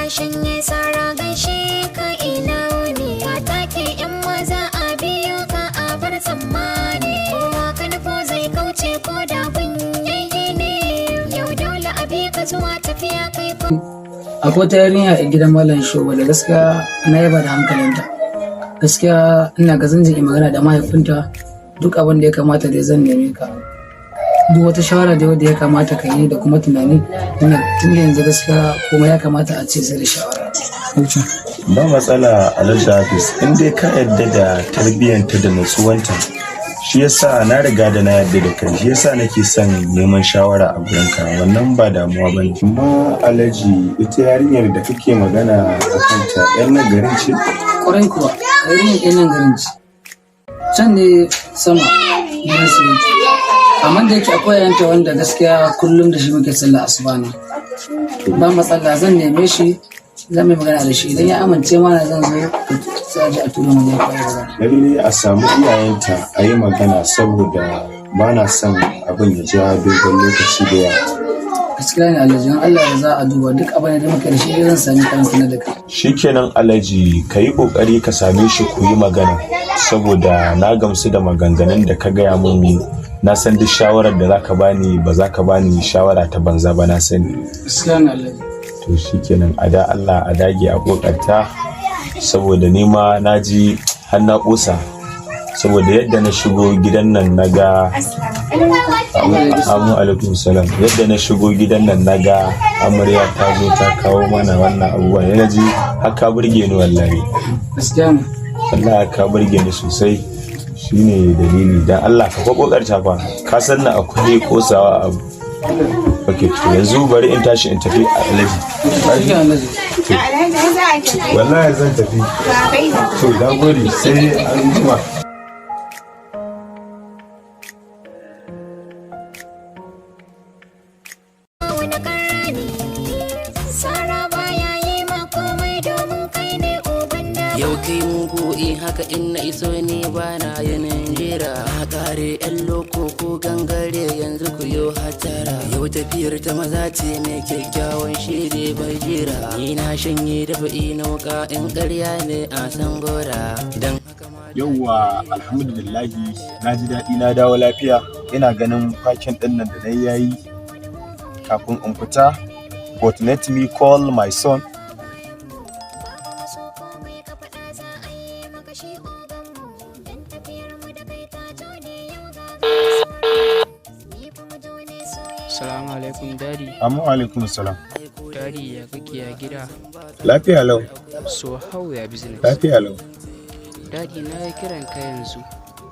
shanye sara gaishe ka ina wuni. Ka take yan maza a biyo ka a bar tsammani. Kowa ka nufo zai kauce ko da gun yayye ne. Yau dole a bi ka zuwa tafiya kai ko. Akwai wata yarinya a gidan Malam Shoba da gaskiya na yaba da hankalinta. Gaskiya ina ga zan je in magana da mahaifinta. Duk abin da ya kamata dai zan neme ka, duk wata shawara da wadda ya kamata ka yi da kuma tunani. Ina tun da yanzu gaskiya kuma ya kamata a ce sai da shawara. Ba matsala, Alhaji Hafiz, in dai ka yarda da tarbiyyanta da natsuwanta. Shi yasa na riga da na yarda da kai, shi yasa nake son neman shawara a gurinka. Wannan ba damuwa bane. Amma Alhaji, ita yarinyar da kake magana a kanta yan nan garin ce? Kwarai kuwa, yarinyar ɗan nan garin ce. Can ne sama gidan su yake, amma da yake akwai yayanta wanda gaskiya kullum da shi muke sallah asuba ne. Ba matsala, zan neme shi, zan mai magana da shi. Idan ya amince mana, zan zo sai a je a tura mu ne kawai magana. Lalle a samu iyayenta a yi magana, saboda ba na son abin ya ja dogon lokaci da yawa. Gaskiya ne, Alhaji. In Allah ya za a duba duk abin da muka da shi, zan sami kan sanar da kai. Shikenan Alhaji, ka yi kokari ka same shi ku yi magana, saboda na gamsu da maganganun da ka gaya mun. Na san duk shawarar da zaka bani, ba za ka bani shawara ta banza ba, na sani. Gaskiya ne, Alhaji. To shikenan, a da Allah a dage a kokarta, saboda ni ma na ji har na kosa, saboda yadda na shigo gidan nan na ga. Amu alaikum salam. Yadda na shigo gidan nan na ga amarya ta zo ta kawo mana wannan abubuwan, na ji haka burge ni wallahi. Gaskiya ne. Wallahi ka burge ni sosai, shine dalili. Dan Allah ka kokarta fa, ka san na akwai kosawa abu. Okay, to yanzu bari in tashi in tafi, Alhaji. Shi Alhaji. Wallahi zan tafi. To na gode, sai an jima. Wani karni sara baya yi ma komai domin kai ne uban da. Yau kai mugu in haka in na iso ni ba na yanin jira. Na kare yan loko ko gangare, yanzu ku yo hatara. Yau tafiyar ta maza ce, mai kyakkyawan shiri bai jira. Ni na shanye dafa'i na wuka, in karya ne a san gora. Dan haka ma Yauwa, alhamdulillahi, na ji daɗi na dawo lafiya. Ina ganin parking ɗin nan da na yayi kafin in fita, but let me call my son. So komai ka faɗa za a yi maka shi oganmu. Dan tafiyar mu da kai ta jone, yau ga ni kuma jone soyayya. Salamu alaikum, Daddy. Amma alaikum salam. Daddy, ya kake, ya gida? Lafiya lau. So how ya business? Lafiya lau. Daddy, na yi kiran ka yanzu.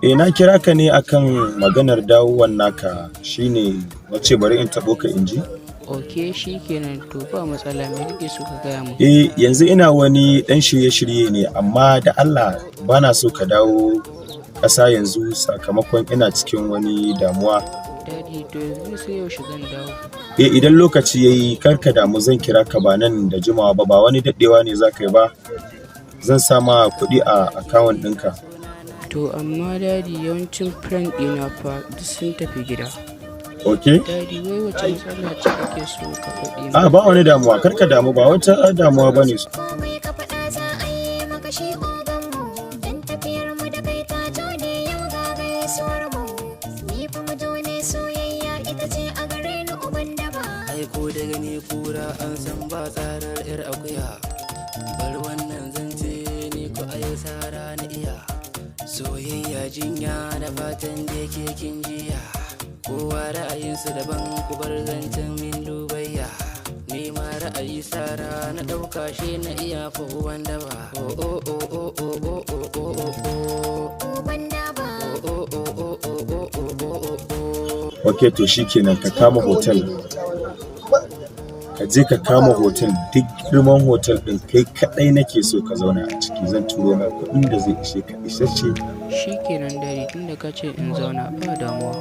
Eh, na kira ka ne akan maganar dawowar naka, shine wace bari in taɓo ka in ji. Ok, shi kenan, to ba matsala. Me kake so ka gaya min? Eh, yanzu ina wani ɗan shirye-shirye ne, amma da Allah bana so ka dawo ƙasa yanzu, sakamakon ina cikin wani damuwa. Daddy, to yanzu sai yaushe zan dawo? Eh, idan lokaci yayi, kar ka damu, zan kira ka ba nan da jimawa ba. Ba wani daɗewa ne za ka yi ba. Zan sa ma kuɗi a account ɗinka. To amma Daddy, yawancin friend ɗina fa duk sun tafi gida. Ok. Daddy, wai wace matsala ce kake so ka faɗi min? A, ba wani damuwa, kar ka damu, ba wata damuwa ba ne. Komai ka faɗa za a yi maka shi oganmu. Dan tafiyar mu da kai ta jone, yau ga gaisuwar mu. Ni fa mu jone soyayya ita ce a gare ni uban daba. Aiko da gani kura an san ba tsarar yar akuya. Bar wannan zance, ni ko ayo sara na iya. Soyayya jinya, da fatan da ke kin jiya. Kowa ra'ayinsa daban, ku bar zancen min dubayya. Ni ma ra'ayi sara na ɗauka, shi na iya fa uban daba. Oh oh oh oh oh oh oh oh oh oh. Uban daba. Oh oh oh oh oh oh oh oh oh. Ok, to shikenan, ka kama hotel, ka je ka kama hotel, duk girman hotel ɗin, kai kaɗai nake so ka zauna a ciki. Zan turo ma kuɗin da zai ishe ka isasshe. Shi kenan Daddy, tunda ka ce in zauna, ba damuwa.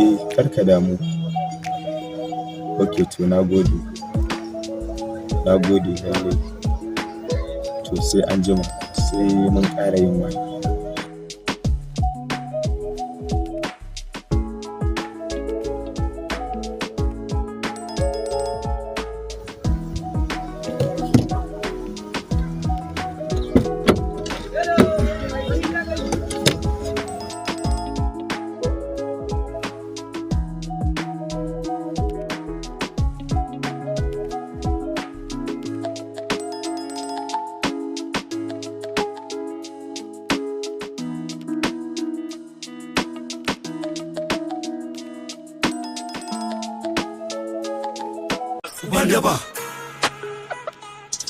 Eh, kar ka damu. Ok, to na gode, na gode lallai. To sai an jima, sai mun ƙara yin wani. Daba.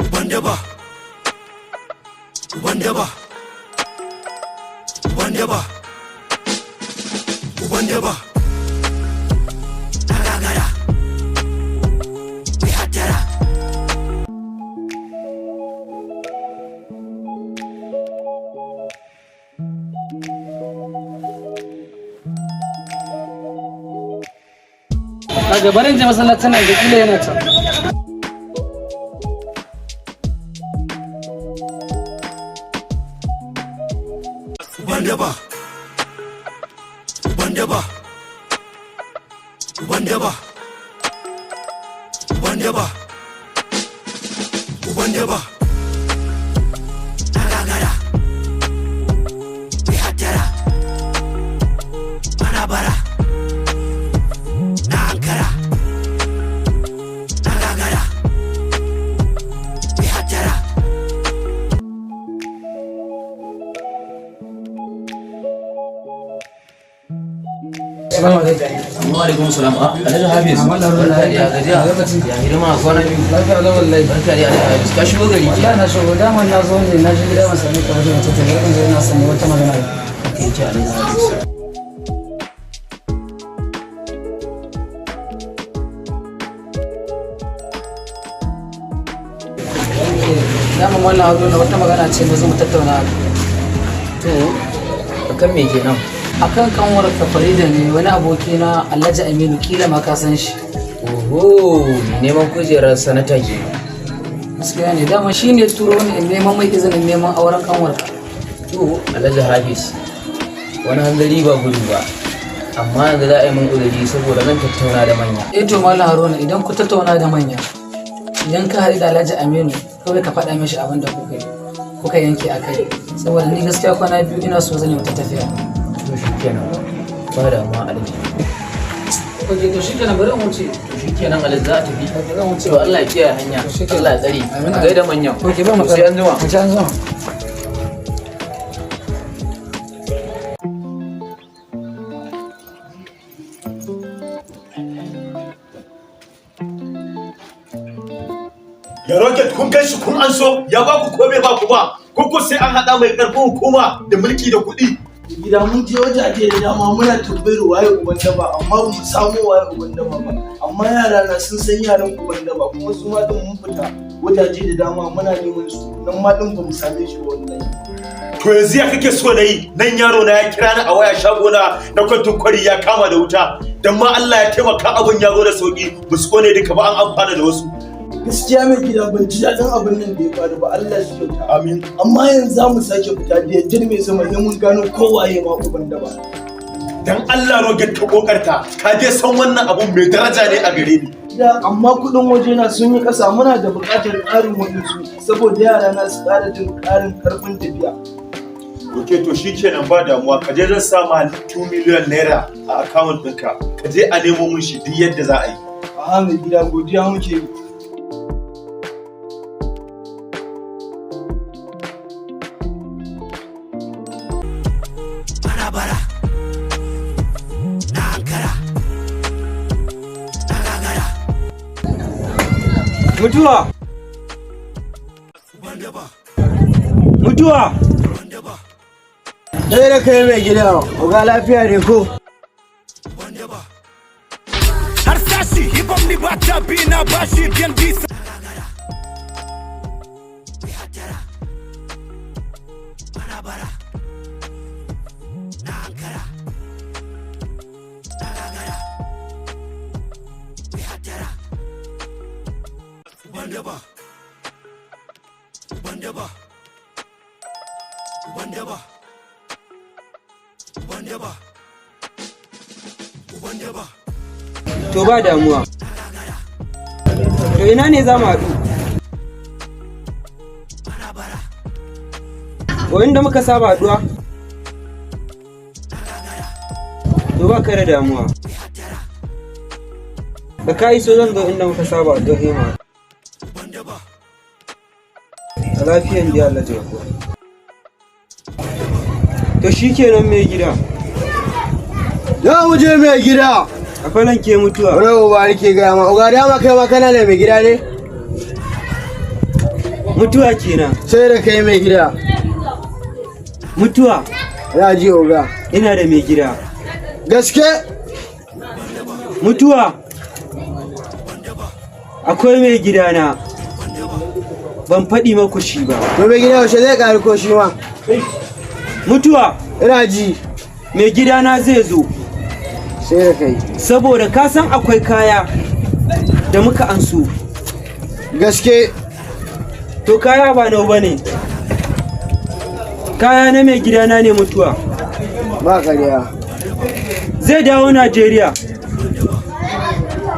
Uban daba. Uban daba. Uban daba. Uban daba. Ta gagara. Mai hattara. Kaga barin je masallacin nan, da kila yana can. Uban daba. Uban daba. Uban daba. Uban daba. Uban daba. Ta gagara. Mai hattara. Ana bara. Na ankara. Ta gagara. Mai hattara. Assalamu alaikum. Wa alaikum salam. Ah, Alhaji Hafiz. Amma da ruwan Barka da ya gajiya. Lokaci. Ya hidima, kwana biyu. Lafiya lau wallahi. Barka da, Alhaji Hafiz. Ka shigo gari ke. Wallahi na shigo, daman na zo ne, na je gida ban same ka ba, zan tattauna, zan zo ina son wata magana. Kai ce, Alhaji Hafiz. Daman wannan Haruna, wata magana ce na zo mu tattauna. To, akan me kenan? Akan kanwar ka Farida ne, wani aboki na Alhaji Aminu, kila ma ka san shi. Oho, neman kujerar sanata ke. Gaskiya ne, dama shi ne turo ni in neman mai izinin neman auren kanwar ka. To, Alhaji Hafiz. Wani hanzari ba gudu ba. Amma yanzu za a yi min uzuri saboda zan tattauna da manya. Eh to, Malam Haruna, idan ku tattauna da manya, idan ka haɗu da Alhaji Aminu, kawai ka faɗa mishi abin da kuka yi, kuka yanke a kai, saboda ni gaskiya kwana biyu ina so zan yi wata tafiya. To shi kenan. Ba damuwa, Alhaji. Ok, to shi kenan, bari in wuce. To shi kenan, Alhaji, za a tafi. Zan wuce. To Allah ya kiyaye hanya. To shi kenan. Allah ya tsare. Amin. A gaida manyan. Ok, ba To matsala. sai an jima. Sai an jima. Ya Rocket, kun kai shi kun an so ya ba ku ko bai ba ku ba, ko ko sai an haɗa mai ƙarfin hukuma da mulki da kuɗi? Gida, mun je wajaje da dama muna tambayar waye uban daba, amma ba mu samu waye uban daba ba. Amma yara na sun san yaran uban daba, kuma su ma din mun fita wajaje da dama muna neman su, nan ma din ba mu same shi ba wallahi. To yanzu ya kake so na yi nan? Yaro na ya kira ni a waya, shago na na Kwantin Kwari ya kama da wuta. Dan ma Allah ya taimaka abun ya zo da sauki, ba su kone duka ba, an amfana da wasu. Gaskiya mai gida, ban ji daɗin abin nan da ya faru ba, Allah shi kyauta. Amin. Amma yanzu za mu sake fita da yardar mai sama, sai mun gano kowaye ma uban daba. Dan Allah Rocket, ka kokarta, ka je san wannan abun mai daraja ne a gare ni. Da amma kuɗin wajena sun yi ƙasa, muna da buƙatar ƙarin waɗansu saboda yara na su ƙara jin ƙarin ƙarfin tafiya. Ok, to shikenan, ba damuwa, ka je zan sama 2 million naira a account ɗinka, ka je a nemo mun shi duk yadda za a yi. Aha, mai gida, godiya muke yi. Ana bara. Na ankara. Ta gagara. Mutuwa! Uban daba. Mutuwa! Uban daba. Ɗaya da kai mai gida, oga, lafiya ne ko? Uban daba. Harsashi hip hop ni ba ta bi na bashi biyan bisa. Gagara. Mai hattara. Ana bara. Na ankara. Ta gagara. Mai hattara. Uban daba. Uban daba. Uban daba. Uban daba. Uban daba. To ba damuwa. To ina ne za mu haɗu? Ana bara. Wa inda muka saba haɗuwa? To ba ka da damuwa. Mai hattara. Da ka iso zan zo inda muka saba haɗuwa hema. Uban daba. A lafiyan dai, Allah jagora. To shikenan, mai gida. Za mu je, mai gida. A falanke mutuwa. Wani uba nake gaya ma, uga dama kai ma kana da mai gida ne? Mutuwa kenan. Sai da kai mai gida. Mutuwa. Ina ji, oga. Ina da mai gida. Gaske? Mutuwa. Akwai mai gidana. Ban faɗi maku shi ba. To, mai gida yaushe zai ƙari ko shi ma? Mutuwa. Ina ji. Mai gidana zai zo. Sai da kai. Saboda ka san akwai kaya da muka anso. Gaske. To, kaya ba nau bane. Kaya na mai gidana ne, mutuwa. Ba ƙarya. Zai dawo Najeriya.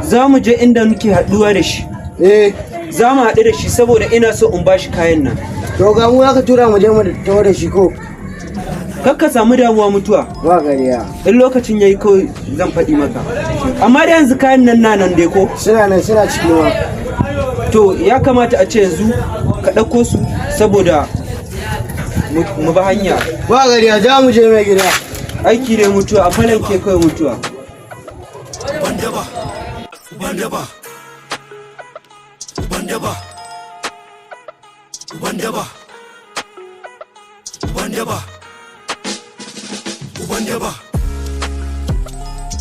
Za mu je inda muke haɗuwa da shi. Eh. Za mu haɗu da shi saboda ina so in bashi kayan nan. To, ga mu aka tura mu je mu tawo da shi ko? Kar ka samu damuwa, mutuwa. Ba ƙarya. In lokacin yayi kawai zan faɗi maka. Amma da yanzu kayan nan na nan dai ko? Suna nan, suna cikin ma. To, ya kamata a ce yanzu ka ɗauko su saboda mu bi hanya. Ba ƙarya, za mu je, mai gida. Aiki ne, mutuwa, a falanke kawai, mutuwa. Bandaba, bandaba, bandaba, bandaba, bandaba, bandaba.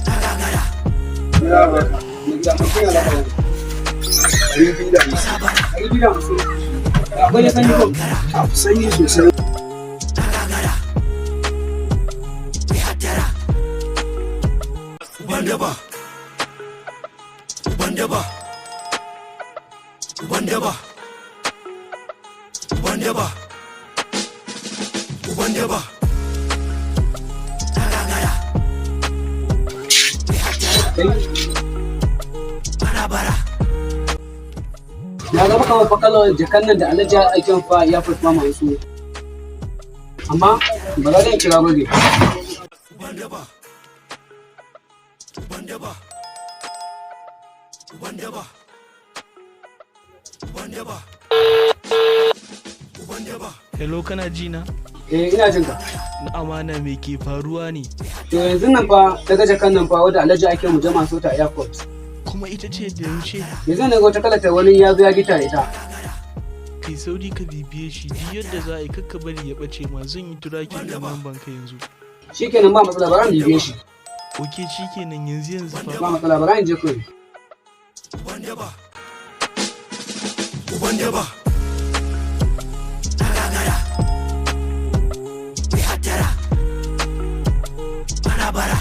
Agagara. 250. Akwai sanyi ko? Sanyi sosai. Agagara. Hattara. Bandaba, bandaba, bandaba, bandaba, bandaba. Agagara. Hattara. Bara bara. Na ga maka fa kallon jakan nan da Alhaji ya aikin fa ya fi ma masu. Amma ba za ka kira ba ne. Bandaba, bandaba, bandaba, bandaba, bandaba. Hello, kana ji na? Eh, ina jin ka. Na amana, me ke faruwa ne? To, yanzu nan fa daga jakan nan fa wadda Alhaji ake mu jama so ta airport. Kuma ita ce da yaushe? Yanzu na ga wata kalata wani ya zo ya gita da ita. Kai sauri ka bibiye shi duk yadda za a yi, kakka bari ya bace ma. Zan yi tracking ɗin namban ka yanzu. Shikenan, ba matsala, bara mu bibiye shi. Ok, shikenan, yanzu yanzu fa. Ba matsala, bara in je kawai. Bandaba, bandaba. Agagara. Hattara. Bara bara.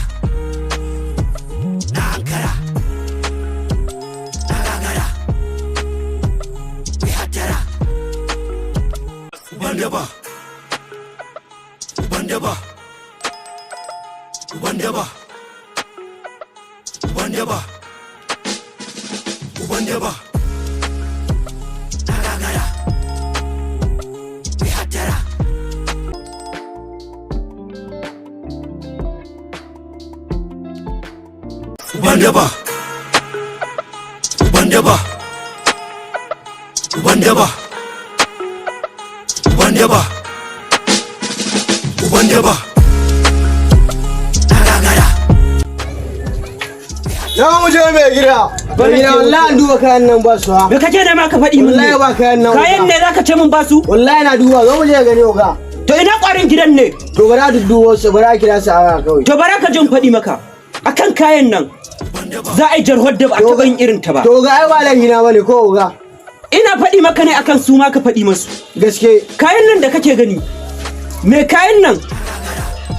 Na ankara. Agagara. Hattara. Bandaba, bandaba, bandaba, bandaba, bandaba. Agagara. Hattara. Bandaba, bandaba, bandaba, bandaba, bandaba. Agagara. Za mu je, mai gida. Mai gida, wallahi an duba kayan nan ba su ha. Me kake nema ka faɗi min ne? Wallahi ba kayan nan. Kayan ne zaka ce min ba su? Wallahi na duba, zo mu je gani, oga. To, ina ƙwarin gidan ne? To, bara duddubo su, bara kira su a kawai. To, bara ka jin faɗi maka. Akan kayan nan za a yi jarhar da ba a taɓa yin irin ta ba. To ga ai ba laifina bane ko, oga? Ina faɗi maka ne akan su ma ka faɗi masu. Gaske. Kayan nan da kake gani, me kayan nan,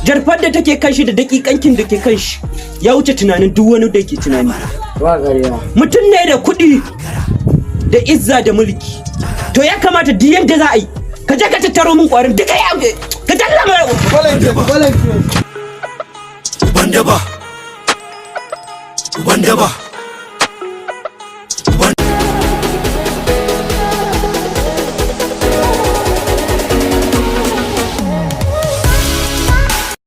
jarfar da take kan shi da daƙiƙankin da ke kan shi ya wuce tunanin duk wani da ke tunani. Ba ƙarya. Mutum ne da kuɗi da izza da mulki. To, ya kamata duk yadda za a yi ka je ka tattaro min ƙwarin duka ya ka dalla mara. Balanke, balanke. Bandaba.